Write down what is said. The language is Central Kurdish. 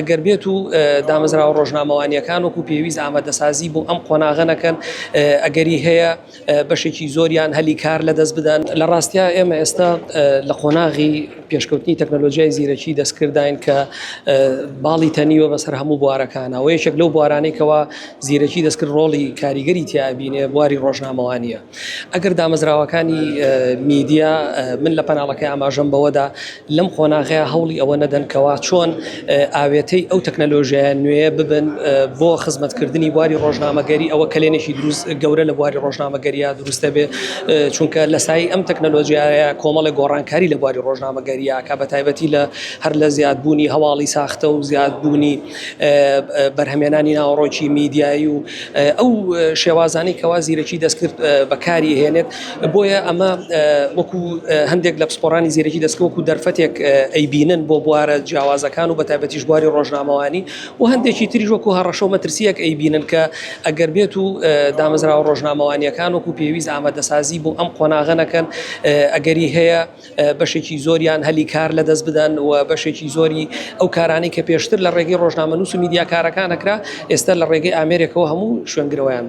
ئەگەر بێت و دامەزراوە ڕۆژنامەوانییەکان وەکو پێویست ئامادەسازی بۆ ئەم قۆناغە نەکەن، ئەگەری هەیە بەشێکی زۆریان هەلی کار لەدەست بدەن. لە ڕاستیا ئێمە ئێستا لە قۆناغی پێشکەوتنی تەکنەلۆژیای زیرەکی دەستکرداین کە باڵی تەنیوە بەسەر هەموو بوارەکانە و یەکێک لەو بوارانەی کەوا زیرەکی دەستکرد ڕۆڵی کاریگەری تیا ئەبینێ بواری ڕۆژنامەوانییە. ئەگەر دامەزراوەکانی میدیا من لە پەناڵەکەی ئاماژەم بەوەدا لەم قۆناغەیە هەوڵی ئەوە نەدەن کەوا چۆن ئاوێتەی ئەو تەکنەلۆژیایە نوێیە ببن بۆ خزمەتکردنی بواری ڕۆژنامەگەری ئەوە کەلێنێکی دروست گەورە لە بواری ڕۆژنامەگەریە دروست دەبێت چونکە لە سایەی ئەم تەکنەلۆژیایە کۆمەڵێک گۆڕانکاری لە بواری ڕۆژنامەگەریە کە بە تایبەتی لە هەر لە زیادبوونی هەواڵی ساختە و زیادبوونی بەرهەمێنانی ناوەڕۆکی میدیایی و ئەو شێوازانەی کەوا زیرەکی دەستکرد بەکاری هێنێت بۆیە ئەمە وەکو هەندێک لە پسپۆرانی زیرەکی دەستکرد وەکو دەرفەتێک ئەیبینن بۆ بوارە جیاوازەکان و بەتایبەتیش بواری ڕۆژنامەوانی و هەندێکی تریش وەکو هەڕەشە و مەترسیەک ئەیبینن کە ئەگەر بێت و دامەزراوە ڕۆژنامەوانیەکان وەکو پێویست ئامادەسازی بۆ ئەم قۆناغە نەکەن ئەگەری هەیە بەشێکی زۆریان هەلی کار لەدەست بدەن و بەشێکی زۆری ئەو کارانەی کە پێشتر لە ڕێگەی ڕۆژنامەنووس و میدیاکارەکان ئەکرا ئێستا لە ڕێگەی ئامێرێکەوە هەموو شوێنگرەوەیان.